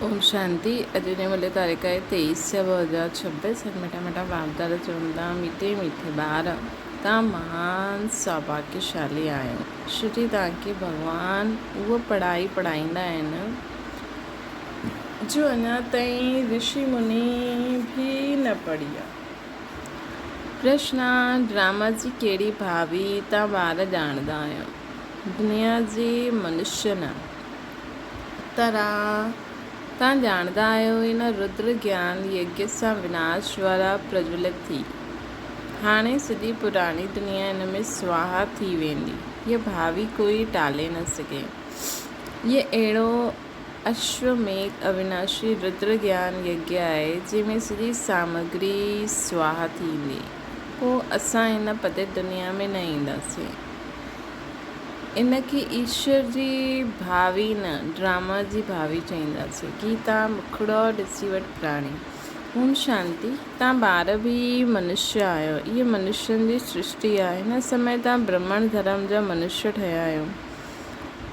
اوم شانتي اڄ جي ملي تاريخ آهي تيئيس ڇهه 2026 اڄ مٺا مٺا باپدادا چون ٿا ميٺي ميٺي ٻار تان مهان سوڀاگيشالي آهيو شري تان کي ڀڳوان اهو پڙهائي پڙهائيندا آهن جو اڃا تائين رشي مني به نه پڙهي آهي پرشنا ڊراما جي ڪهڙي ڀاوي تان ٻار ڄاڻندا آهيو دنيا جي منشيه نه طرح تان ڄاڻندا آهيو هن ردر گيان يگيا سان وناش جوالا پرجولت ٿي. هاڻي سڄي پراڻي دنيا ان ۾ سواها ٿي ويندي. هيء ڀاوي ڪوئي ٽالي نه سگهي. هيء اهڙو اشوميگھ اويناشي ردر گيان يگيا آهي، جنهن ۾ سڄي سامگري سواها ٿي ايندي. پوء اسان هن پتيت دنيا ۾ نه اينداسين. ان کي ايشور جي ڀاوي نه، ڊراما جي ڀاوي چئينداسين. گيتا، مکڙو ڏسي وٺ پراڻي. اوم شانتي. تان ٻار به منشيه آهيو. اهي منشين جي سرشٽي آهي. هن سمي تان برهمڻ ڌرم جا منشيه ٺهيا آهيو.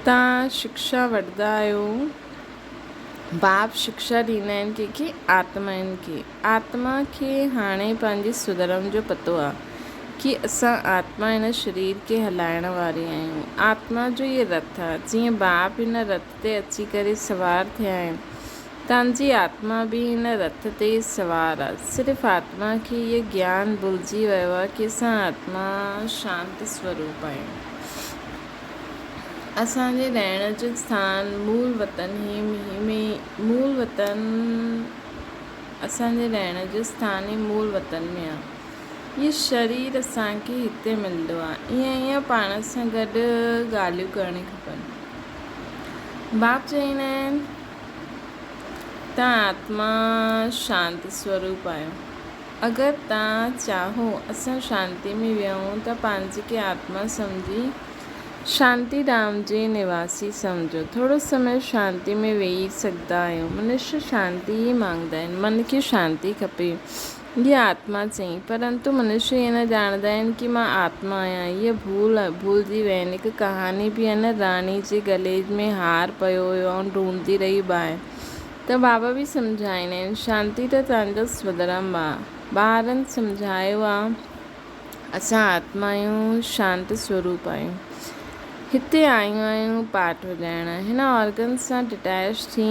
تان شڪشا وٺندا آهيو. باپ شڪشا ڏيندا آهن ڪنهن کي؟ آتمائن کي. آتما کي هاڻي پنهنجي سڌرم جو پتو آ ڪي اسان آتما هن شرير کي هلائڻ واري آهيون. آتما جو هي رٿ آ. جيئن باپ هن رٿ تي اچي ڪري سوار ٿيا آهن، تانجي آتما به هن رٿ تي ئي سوار آ. صرف آتما کي هيء گيان ڀلجي ويو آ ڪي اسان آتما شانت سوروپ آهيون. اسان جي رهڻ جو اسٿان مول وطن هي مول وطن اسان جي رهڻ جو اسٿان ئي مول وطن ۾ آ. هي شرير اسان کي هتي ملندو آ. ايئن ايئن پاڻ سان گڏ ڳالهيون ڪرڻ کپن. باپ چئيندا آهن تان آتما شانت سوروپ آهيو. اگر تان چاهو اسان شانتي ۾ ويهون ته پنهنجي کي آتما سمجهي شانتي ڌام جي نواسي سمجهو. ٿورو سمي شانتي ۾ ويهي سگهندا آهيو. منشيه شانتي ئي مانگدا آهن. من کي شانتي کپي. هيء آتما چئي. پرنتو منشيه هيء نه ڄاڻندا آهن ڪي مان آتما آهيان. هيء ڀول ڀولجي ويا آهن. هڪ ڪهاڻي به آهي نه راڻي جي گلي ۾ هار پيو هيو ۽ ڍونڍندي رهي باهه ته بابا به سمجهائيندا آهن. شانتي ته توهان جو سوڌرم آ. ٻارن سمجهايو آ. اسان آتما آهيون، شانت سوروپ آهيون. هتي آيون آهيون پاٺ وڄائڻ. هن آرگن سان ڊٽيچ ٿي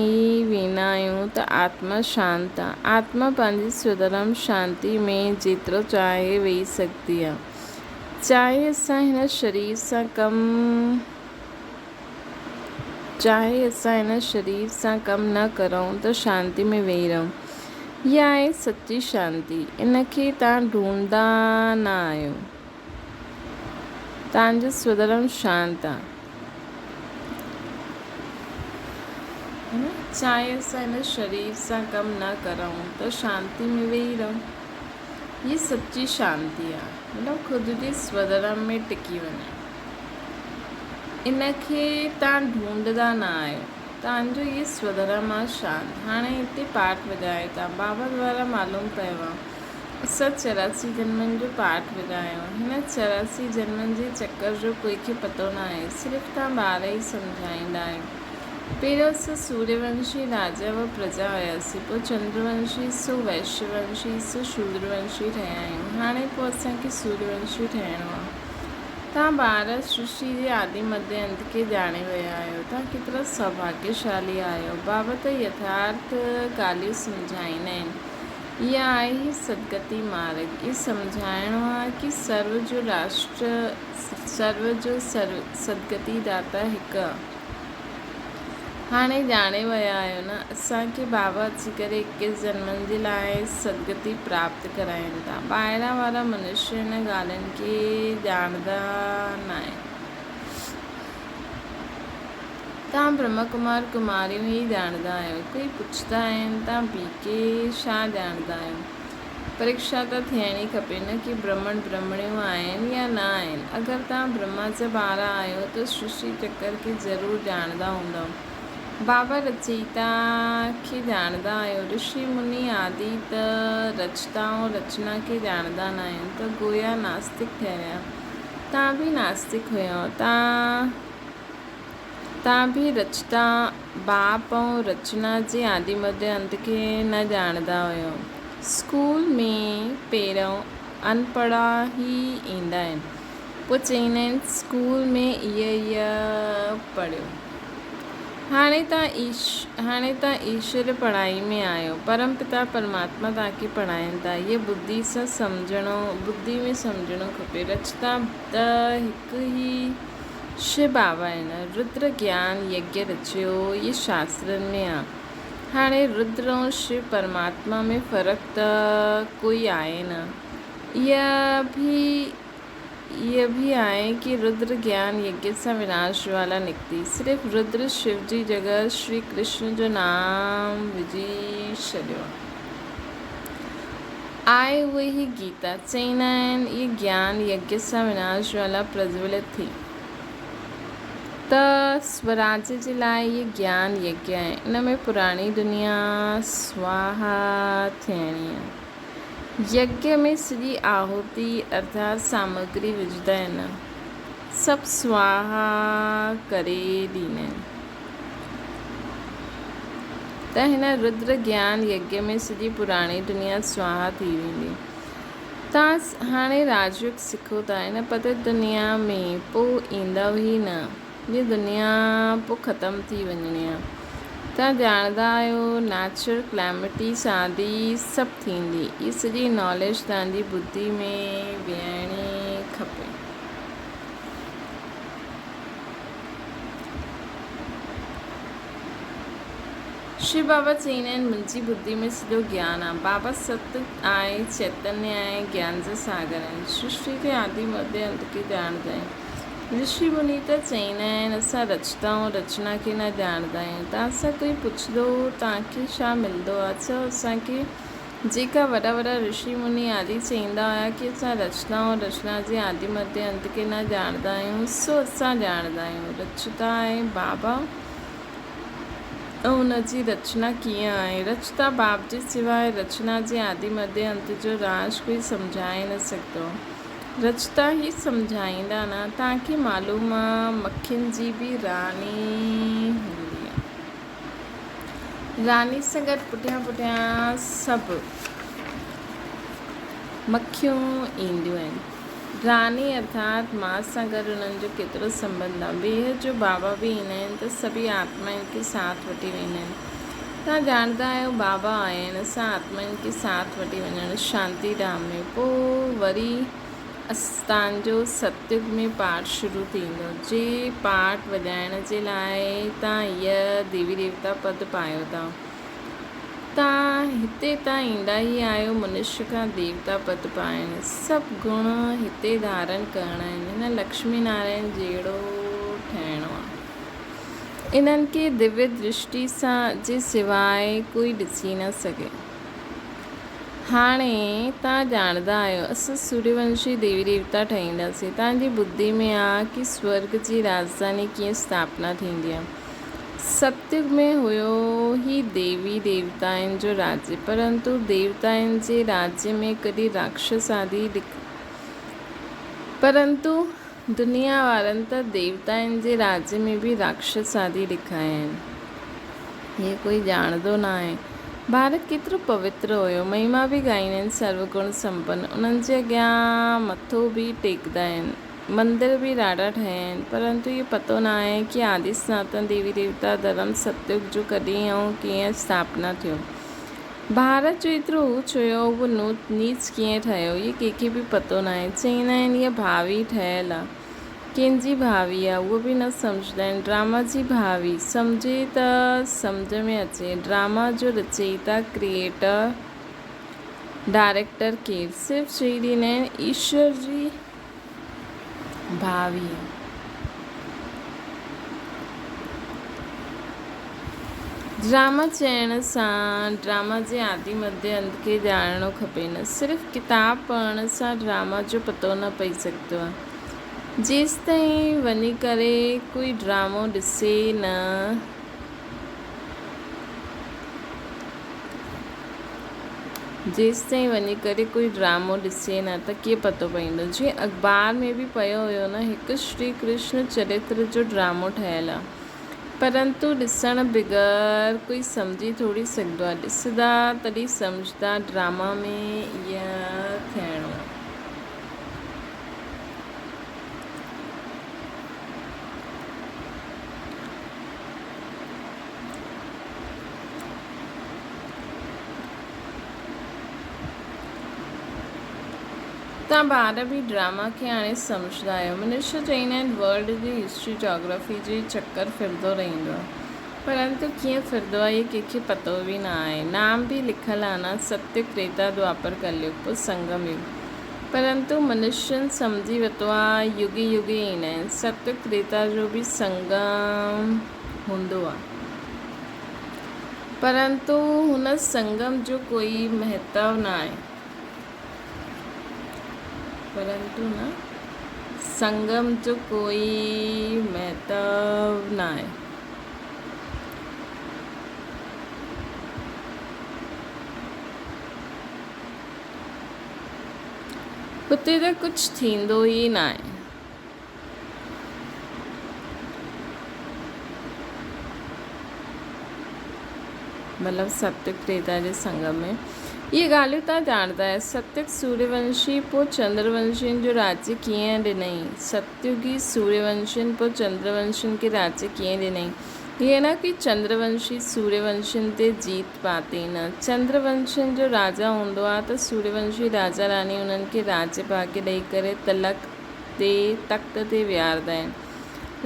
ويندا آهيون ته آتما شانت آ. آتما پنهنجي سوڌرم شانتي ۾ جيترو چاهي ويهي سگهندي آ. چاهي اسان هن شرير سان ڪم چاهي اسان هن شرير سان ڪم نه ڪرون ته شانتي ۾ ويهي رهون. هيء آهي سچي شانتي. ان کي توهان ڍونڍندا نه آهيو. توهان جو سوڌرم شانت آهي. چاهي اسان هن شرير سان ڪم نه ڪرون ته شانتي ۾ ويهي رهون. هيء سچي شانتي آهي. مطلب خود جي سوڌرم ۾ ٽڪي وڃڻ. ان کي توهان ڍونڍندا نه آهيو. توهان جو هي سوڌرم آ شانت. هاڻي هتي پاٺ وڄايو ٿا. بابا دوارا معلوم پيو آ. اسان 84 جنمن جو پاٺ وڄايو. هن 84 جنمن جي چڪر جو ڪوئي کي پتو نه آهي. صرف توهان ٻار ئي سمجهائيندا آهيو. پهريون اسان سوريه ونشي راجا و پرجا هياسين. پوء چندر ونشي، سو ويشيه ونشي، سو شودر ونشي ٺهيا آهيون. هاڻي پوء اسان کي سوريه ونشي ٺهڻو آ. توهان ٻار سرشٽي جي آدي مڌي انت کي ڄاڻي ويا آهيو. توهان ڪيترا سوڀاگيشالي آهيو. بابا ته يٿارٿ ڳالهيون سمجهائيندا آهن. اها آهي هي سدگتي مارڳ. اهي سمجهائڻو آهي ڪي سرو جو راشٽر سرو جو سدگتي داتا هڪ آهي. هاڻي ڄاڻي ويا آهيو نه، اسان کي بابا اچي ڪري اڪيس جنمن جي لاء سدگتي پراپت ڪرائين ٿا. ٻاهران وارا منشيه هن ڳالهين کي ڄاڻندا ناهن. توهان برهما ڪمار ڪماريون ئي ڄاڻندا آهيو. ڪوئي پڇندا آهن، توهان بي ڪي ڇا ڄاڻندا آهيو؟ پريکشا ته ٿيڻ ئي کپي نه ڪي برهمڻ برهمڻيون آهن يا نه آهن. اگر توهان برهما جا ٻار آهيو ته سرشٽي چڪر کي ضرور ڄاڻندا هوندؤ. بابا رچيتا کي ڄاڻندا آهيو. رشي مني آدي ته رچتا ۽ رچنا کي ڄاڻندا ناهن ته گويا ناستڪ ٺهريا. توهان به ناستڪ هيؤ. توهان. تان به رچتا باپ ۽ رچنا جي آدي مڌيه انت کي نه ڄاڻندا هيو. اسڪول ۾ پهريون اڻپڙها ئي ايندا آهن. پوء چئيندا آهن اسڪول ۾ ايء ايء پڙهيو. هاڻي تان هاڻي تان ايشور پڙهائي ۾ آهيو. پرم پتا پرماتما توهان کي پڙهائين ٿا. ايء ٻڌي سان سمجهڻو ٻڌي ۾ سمجهڻو کپي. رچتا ته هڪ ئي شو بابا آهن. ردر گيان يگيا رچيو اهي شاسترن ۾ آ. هاڻي ردر ۽ شو پرماتما ۾ فرق ته ڪوئي آهي نه. اها به اها به آهي ڪي ردر گيان يگيا سان وناش جوالا نڪتي. صرف ردر شو جي جڳهه شري ڪرشن جو نام وجهي ڇڏيو آ. آء اهي ئي گيتا چئيندا آهن، اهي گيان يگيا سان وناش جوالا پرجولت ٿي ته سوراج جي لاء اهي گيان يگيا آهي، ان ۾ پراڻي دنيا سواها ٿيڻي آهي. يگيا ۾ سڄي آهوتي ارٿات سامگري وجهندا آهن، سڀ سواها ڪري ڏيندا آهن. ته هن ردر گيان يگيا ۾ سڄي پراڻي دنيا سواها ٿي ويندي. تان هاڻي راجيوگ سکو ٿا. هن پتيت دنيا ۾ پوء ايندؤ ئي نه. هيء دنيا پوء ختم ٿي وڃڻي آ. تان ڄاڻندا آهيو نيچرل ڪليمٽيز آدي سڀ ٿيندي. هيء سڄي ناليج توهان جي ٻڌي ۾ ويهڻي کپي. شو بابا چئيندا آهن، منهنجي ٻڌي ۾ سڄو گيان آ. بابا ست آهي، چيتنيه آهي، گيان جا ساگر آهن. سرشٽي جي آدي مڌيه انت کي ڄاڻندا آهن. رشي مني ته چئيندا آهن، اسان رچتا ۽ رچنا کي نه ڄاڻندا آهيون. توهان سان ڪوئي پڇندو، توهان کي ڇا ملندو آ؟ چئو، اسان کي جيڪا وڏا وڏا رشي مني آدي چئيندا هيا ڪي اسان رچنا ۽ رچنا جي آدي مڌيه انت کي نه ڄاڻندا آهيون، سو اسان ڄاڻندا آهيون. رچتا آهي بابا ۽ ان جي رچنا ڪيئن آهي. رچتا باب جي سواء رچنا جي آدي مڌيه انت جو راز ڪوئي سمجهائي نه سگهندو. رچتا ئي سمجهائيندا نه. توهان کي معلوم آ مکين جي به راڻي هوندي آ. راني سان گڏ پٺيان پٺيان سڀ مکيون اينديون آهن. راني ارٿات ماء سان گڏ انهن جو ڪيترو سنٻنڌ آهي. بيحد جو بابا به ايندا آهن ته سڀئي آتمائن کي ساٿ وٺي ويندا آهن. توهان ڄاڻندا آهيو بابا آيا آهن اسان آتمائن کي ساٿ وٺي وڃڻ شانتي ڌام ۾. پوء وري اسان جو ستيگ ۾ پاٺ شروع ٿيندو، جي پاٺ وڄائڻ جي لاء تان هيء ديوي ديوتا پد پايو ٿا. تان هتي تان ايندا ئي آهيو منشيه کان ديوتا پد پائڻ. سڀ گڻ هتي ڌارڻ ڪرڻا آهن. هن لڪشمي نارائڻ جهڙو ٺهڻو آهي. انهن کي دويه درشٽي سان جي سواء ڪوئي ڏسي نه سگهي. هاڻي توهان ڄاڻندا آهيو، اسان سوريونشي ديوي ديوتا ٺهينداسين. توهان جي ٻڌي ۾ آ ڪي سورڳ جي راڄڌاني ڪيئن اسٿاپنا ٿيندي آ. ستيگ ۾ هيو هي ديوي ديوتائن جو راڄ، پرنتو ديوتائن جي راڄ ۾ ڪڏهن راڪشس آدي پرنتو دنيا وارن ته ديوتائن جي راڄ ۾ به راڪشس آدي ڏيکايا آهن. هيء ڪوئي ڄاڻندو نه آهي. ڀارت ڪيترو پوتر هيو. مهما به ڳائيندا آهن، سرو گڻ سمپن. انهن جي اڳيان مٿو به ٽيڪدا آهن. مندر به ڏاڍا ٺهيا آهن. پرنتو اهو پتو نه آهي ڪي آدي سناتن ديوي ديوتا ڌرم ستيگ جو ڪڏهن ۽ ڪيئن اسٿاپنا ٿيو. ڀارت جو ايترو اوچ هيو، اهو نيچ ڪيئن ٺهيو، اهو ڪنهن کي به پتو ناهي. چئيندا آهن اها ڀاوي ٺهيل آ. ڪنهن جي ڀاوي آ، اهو به نه سمجهندا آهن. ڊراما جي ڀاوي، سمجهي ته سمجهه ۾ اچي. ڊراما جو رچئيتا، ڪريئيٽر، ڊائريڪٽر ڪير؟ صرف چئي ڏيندا آهن ايشور جي ڀاوي. ڊراما چئڻ سان ڊراما جي آدي مڌي انت کي ڄاڻڻو کپي نه صرف ڪتاب پڙهڻ سان ڊراما جو پتو نه پئي سگهندو آهي. جيستائين وڃي ڪري ڪوئي ڊرامو ڏسي نه. جيستائين وڃي ڪري ڪوئي ڊرامو ڏسي نه ته ڪيئن پتو پوندو. جيئن اخبار ۾ به پيو هيو نه هڪ شري ڪرشن چرتر جو ڊرامو ٺهيل آ. پرنتو ڏسڻ بغير ڪوئي سمجهي ٿوري سگهندو آهي. ڏسندا تڏهن سمجهندا ڊراما ۾ ائين ٿيڻو آهي. توهان ٻار به ڊراما کي هاڻي سمجهندا آهيو. منشي چئيندا آهن ورلڊ جي هسٽري جاگرافي جي چڪر ڦرندو رهندو آهي. پرنتو ڪيئن ڦرندو آهي اهو ڪنهن کي پتو به نه آهي. نام به لکيل آهي نه ستيگ تريتا دوآپر ڪليگ پوء سنگم يگ. پرنتو منشين سمجهي ورتو آهي يگي يگي ايندا آهن. ستيگ تريتا جو به سنگم هوندو آهي. پرنتو هن سنگم جو ڪوئي مهتو نه آهي. پرنتو هن سنگم جو ڪوئي مهتو نه آهي. هتي ته ڪجهه ٿيندو ئي ناهي. مطلب ستيگ تريتا جي سنگم ۾ اهي ڳالهيون تان ڄاڻندا آهيو. ستيگ سوريونشي پوء چندرونشين جو راجيه ڪيئن ڏنائين؟ ستيگي سوريونشين پوء چندرونشين کي راجيه ڪيئن ڏنائين؟ هيئن نه ڪي چندرونشي سوريونشين تي جيت پاتي نه. چندرونشين جو راجا هوندو آهي ته سوريونشي راجا راڻي انهن کي راجيه ڀاڳيه ڏئي ڪري تلڪ تي تخت تي ويهاريندا آهن.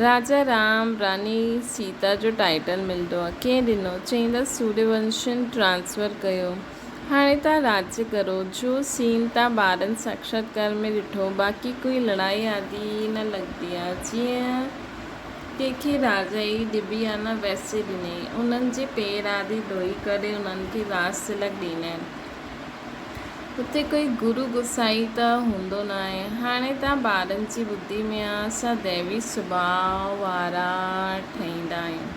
راجا رام، راڻي سيتا جو ٽائيٽل ملندو آهي. ڪنهن ڏنو؟ چئيندا سوريونشين ٽرانسفر ڪيو. هاڻي تان راڄ ڪرو. جو سين تان ٻارن ساڪشاتڪار ۾ ڏٺو. باقي ڪوئي لڙائي آدي نه لڳندي آهي. جيئن ڪنهن کي راجائي ڏبي آهي نه ويسي ڏنائين. انهن جي پير آدي ڌوئي ڪري انهن کي راڄ تلڪ ڏيندا آهن. اتي ڪوئي گرو گسائي ته هوندو ناهي. هاڻي تان ٻارن جي ٻڌي ۾ آ اسان ديوي سڀاء وارا ٺهيندا آهيون.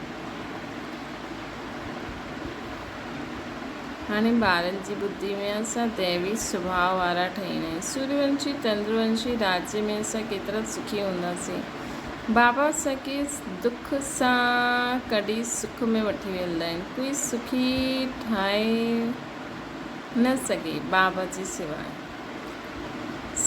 هاڻي ٻارن جي ٻڌي ۾ آ اسان ديوي سڀاء وارا ٺهيندا آهيون. سوريونشي چندرونشي راجيه ۾ اسان ڪيترا سکي هونداسين. بابا اسان کي دک سان ڪڍي سک ۾ وٺي ويندا آهن. ڪوئي سکي ٺاهي. نه سگهي بابا جي سواء.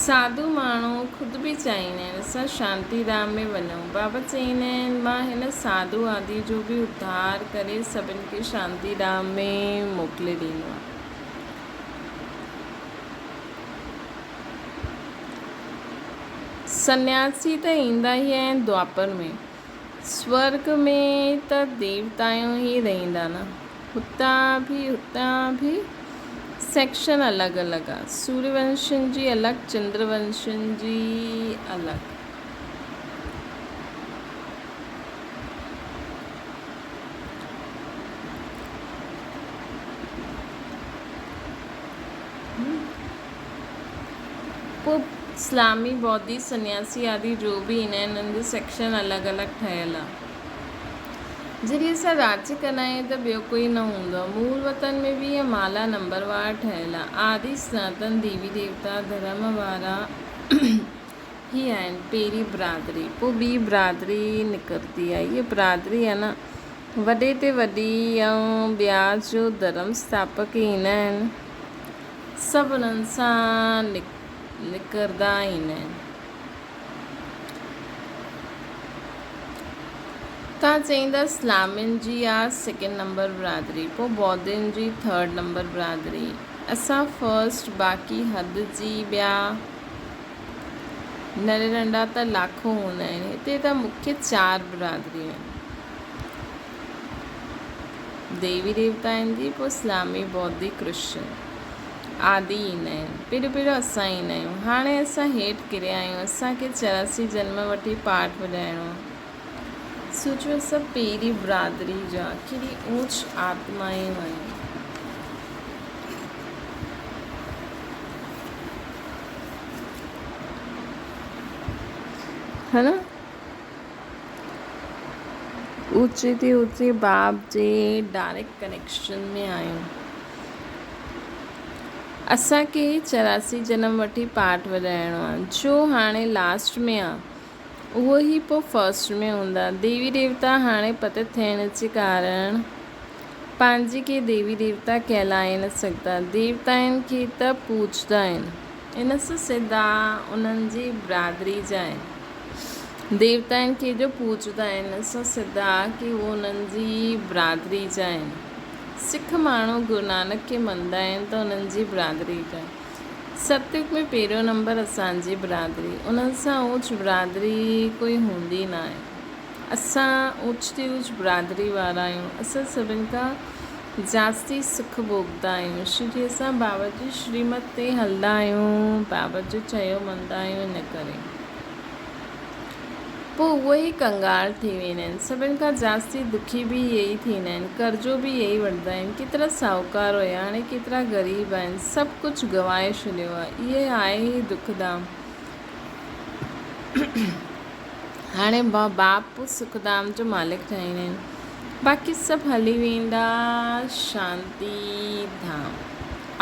ساڌو ماڻهو خود به چاهيندا آهن اسان شانتي ڌام ۾ وڃون. بابا چئيندا آهن مان هن ساڌو آدي جو به اڌار ڪري سڀن کي شانتي ڌام ۾ موڪلي ڏيندو آهيان. سنياسي ته ايندا ئي آهن دوآپر ۾. سورڳ ۾ ته ديوتائون ئي رهندا نه. هتان به هتان به سيڪشن الڳ الڳ آ. سوريونشين جي الڳ چندرونشين جي الڳ. پوء اسلامي، بوڌي، سنياسي آدي جو به ايندا آهن انهن جو سيڪشن الڳ الڳ ٺهيل آهي. جڏهن اسان راڄ ڪندا آهيون ته ٻيو ڪوئي نه هوندو آهي. مول وطن ۾ به اها مالا نمبر وار ٺهيل آهي. آدي سناتن ديوي ديوتا ڌرم وارا هي آهن پهرين برادري پوء ٻي برادري نڪرندي آهي. هيء برادري آهي نه وڏي تي وڏي ۽ ٻيا جو ڌرم اسٿاپڪ ايندا آهن. سڀ انهن سان نڪرندا ايندا آهن. تان چئيندا اسلامين جي آ سيڪنڊ نمبر برادري پو بودين جي ٿرڊ نمبر برادري اسان فرسٽ باقي حد جي ٻيا ننڍا ننڍا ته لاکو هوندا آهن هتي ته مکيه چار برادريون آهن. ديوي ديوتائن جي پوء اسلامي، بوڌي، ڪرسچن آدي ايندا آهن. پهريون پهريون اسان ايندا آهيون. هاڻي اسان هيٺ ڪريا آهيون. اسان کي 84 جنم وٺي پاٺ وڄائڻو آهي. سوچيو اسان پهرين برادري جا ڪيڏي اوچ آتمائون آهيون. ها نه؟ اوچي تي اوچي باب جي ڊائريڪٽ ڪنيڪشن ۾ آهيون. اسان کي 84 جنم وٺي پاٺ وڄائڻو آ جو هاڻي لاسٽ ۾ آ. اهو ئي پوء فرسٽ ۾ هوندا. ديوي ديوتا هاڻي پتت ٿيڻ جي ڪارڻ پنهنجي کي ديوي ديوتا ڪهلائي نه سگهندا. ديوتائن کي ته پوڄندا آهن. ان سان سڌا انهن جي برادري جا آهن. ديوتائن کي جو پوڄندا آهن ان سان سڌا ڪي اهو انهن جي برادري جا آهن. سک ماڻهو گرونانڪ کي مڃندا آهن ته انهن جي برادري جا. ستيوگ ۾ پهريون نمبر اسان جي برادري. انهن سان اوچ برادري ڪوئي هوندي ناهي. اسان اوچ تي اوچ برادري وارا آهيون. اسان سڀن کان جاستي سک ڀوڳندا آهيون. شو جي اسان بابا جي شريمت تي هلندا آهيون. بابا جو چيو مڃندا آهيون ان ڪري. پوء اهي ئي ڪنگال ٿي ويندا آهن. سڀن کان جاستي دکي به اهي ئي ٿيندا آهن. قرضو به اهي ئي وٺندا آهن. ڪيترا ساهوڪار هيا، هاڻي ڪيترا غريب آهن. سڀ ڪجهه گنوائي ڇڏيو آهي. اهي آهي ئي دک ڌام. هاڻي باپ سک ڌام جو مالڪ ٺاهيندا آهن. باقي سڀ هلي ويندا شانتي ڌام.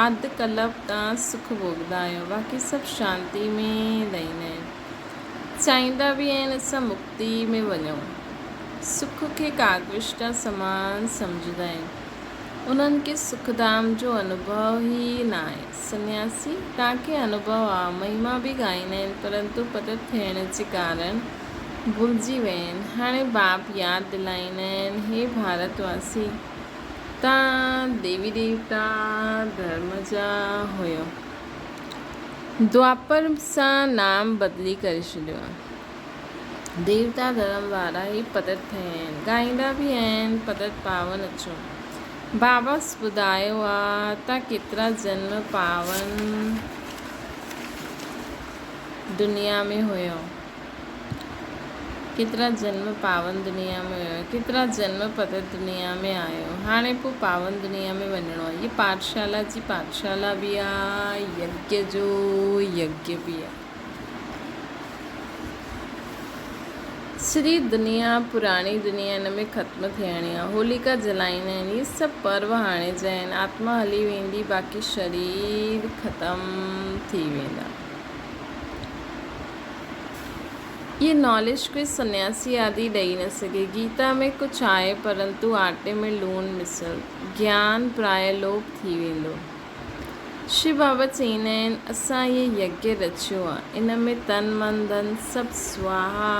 اڌ ڪلپ تان سک ڀوڳندا آهيو. باقي سڀ شانتي ۾ رهندا آهن. چاهيندا به آهن اسان مڪتي ۾ وڃون. سک کي ڪاگوشٽا سمان سمجهندا آهن. انهن کي سک ڌام جو انوڀو ئي ناهي. سنياسي، توهان کي انوڀو آ، مهما به ڳائيندا آهن پرنتو پتت ٿيڻ جي ڪارڻ ڀلجي ويا آهن. هاڻي باپ ياد دلائيندا آهن، هي ڀارت واسي! توهان ديوي ديوتا ڌرم جا هيو. دوآپر سان نام بدلي ڪري ڇڏيو آ. ديوتا ڌرم وارا ئي پتت ٿيا آهن. ڳائيندا به آهن پتت پاون اچو. بابا ٻڌايو آ ته ڪيترا جنم پاون دنيا ۾ هيو. ڪيترا جنم پاون دنيا ۾ هيو، ڪيترا جنم پتت دنيا ۾ آيو، هاڻي پوء پاون دنيا ۾ وڃڻو آهي. هيء پاٺشالا جي پاٺشالا به آ، يگيه جو يگيه به آ. سڄي دنيا پراڻي دنيا هن ۾ ختم ٿيڻي آ. هوليڪا جلائيندا آهن. اهي سڀ پرو هاڻي جا آهن. آتما هلي ويندي باقي شرير ختم ٿي ويندا. اهي ناليج ڪوئي سنياسي آدي ڏئي نه سگهي. گيتا ۾ ڪجهه آهي پرنتو آٽي ۾ لوڻ مثل گيان پراء لوپ ٿي ويندو. شو بابا چئيندا آهن اسان اهي يگيه رچيو آ ان ۾ تن من ڌن سڀ سواها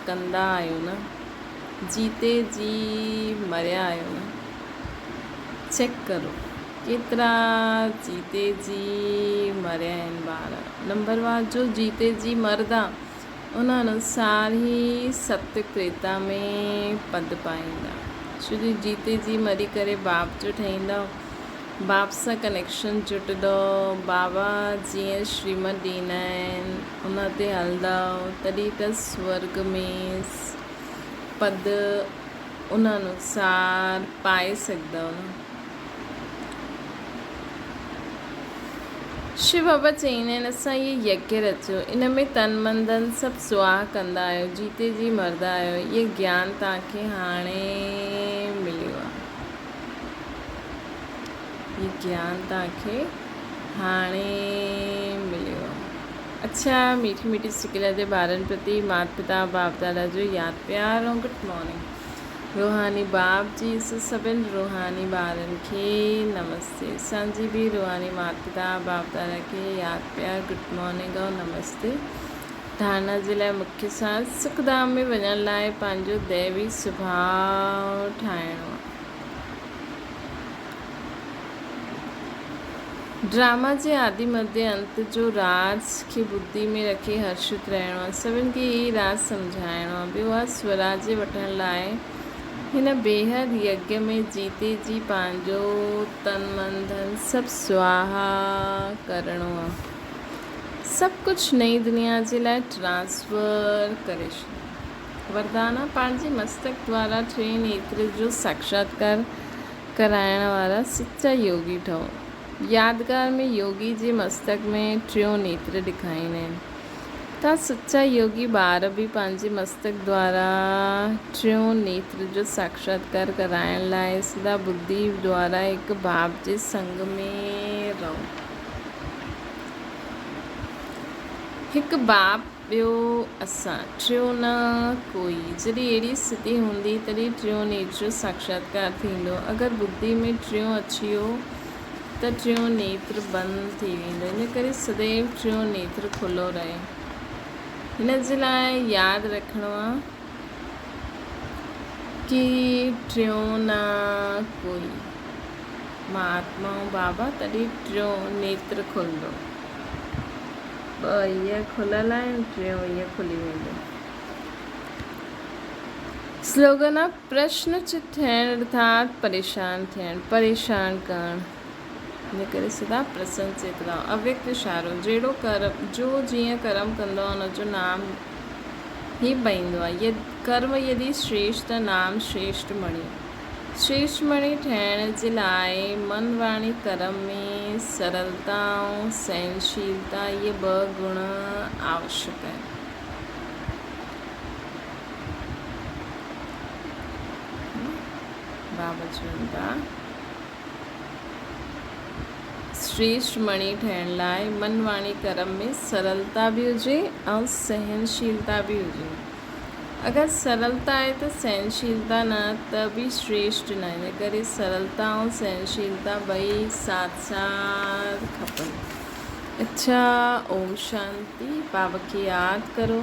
ڪندا آهيو نه جيتي جي مريا آهيو نه. چيڪ ڪرو ڪيترا جيتي جي مريا آهن ٻار نمبر وار جو جيتي جي مردا ان انوسار ئي ست ڪريتا ۾ پد پائيندا ڇو جو جيتي جي مري ڪري باپ جو ٺهيندؤ باپ سان ڪنيڪشن جٽندو بابا جيئن شريمت ڏيندا آهن ان تي هلندؤ تڏهن ته سورڳ ۾ پد ان انوسار پائي سگهندؤ نه. شو بابا چئيندا آهن، اسان هيء يگيه رچيو، ان ۾ تن من ڌن سڀ سواهه ڪندا آهيو، جيتي جي مردا آهيو، اهو گيان توهان کي هاڻي مليو آهي. هي گيان توهان کي هاڻي مليو آهي. اڇا ميٺي ميٺي سڪيلا جي ٻارن پرتي مات پتا باپ دادا جو ياد پيار ۽ گڊ مارننگ روحاني باپ جي سڀن روحاني ٻارن کي نمستي اسان جي به روحاني مات پتا باپ دادا کي ياد پيار گڊ مارننگ ۽ نمستي ڌارنا جي لاء مکيه ساز سک ڌام ۾ وڃڻ لاء پنهنجو ديوي سڀاء ٺاهڻو آهي. ڊراما جي آدي مڌي انت جو راز کي ٻڌي ۾ رکي هرشت رهڻو آهي. سڀن کي هي راز سمجهائڻو آهي. ٻيو آهي سوراجي وٺڻ لاء هن بيحد يگيه ۾ جيتي جي پنهنجو تن من ڌن سڀ سواها ڪرڻو آهي. سڀ ڪجهه نئين دنيا جي لاء ٽرانسفر ڪري ڇڏڻو آهي. وردان آهي پنهنجي مستڪ دوارا ٽئين نيتر جو ساکشاتڪار ڪرائڻ وارا سچا يوگي ٺهو. يادگار ۾ يوگي جي مستڪ ۾ ٽيون نيتر ڏيکاريندا آهن. توهان سچا يوگي ٻار به پنهنجي مستڪ دوارا ٽيون نيتر جو ساکشاتڪار ڪرائڻ لاء سدا ٻڌي دوارا هڪ باپ جي سنگ ۾ رهو. هڪ باپ. ٻيو اسان، ٽيون نه ڪوئي. جڏهن اهڙي اسٿتي هوندي تڏهن ٽيون نيتر ساکشاتڪار ٿيندو. اگر ٻڌي ۾ ٽيون اچي ويو ته ٽيون نيتر بند ٿي ويندو. ان ڪري سديو ٽيون نيتر کلو رهي. هن جي لاء ياد رکڻو آ ڪي ٽيون نه ڪوئي. مان آتما آهيان بابا تڏهن ٽيون نيتر کلندو. ٻه اهي کليل آهن ٽيون اهي کلي ويندو. سلوگن آ پرشن چت ٿيڻ ارٿات پريشان ٿيڻ، پريشان ڪرڻ. ان ڪري سدا پرسن چت رهو. اويڪت اشارو، جهڙو ڪرم، جو جيئن ڪرم ڪندو آ ان جو نام ئي پئيندو آ. ڪرم يدي شريشٽ ته نام شريشٽ مڻي. شريشٽ مڻي ٺهڻ جي لاء من واڻي ڪرم ۾ سرلتا ۽ سهنشيلتا اهي ٻه گڻ آوشڪ آهن. بابا چون ٿا شريشٽ مڻي ٺهڻ لاء من واڻي ڪرم ۾ سرلتا به هجي ۽ سهنشيلتا به هجي. اگر سرلتا آهي ته سهنشيلتا نه ته به شريشٽ نه ان ڪري سرلتا ۽ سهنشيلتا ٻئي ساٿ ساٿ کپن. اڇا اوم شانتي بابا کي ياد ڪرو.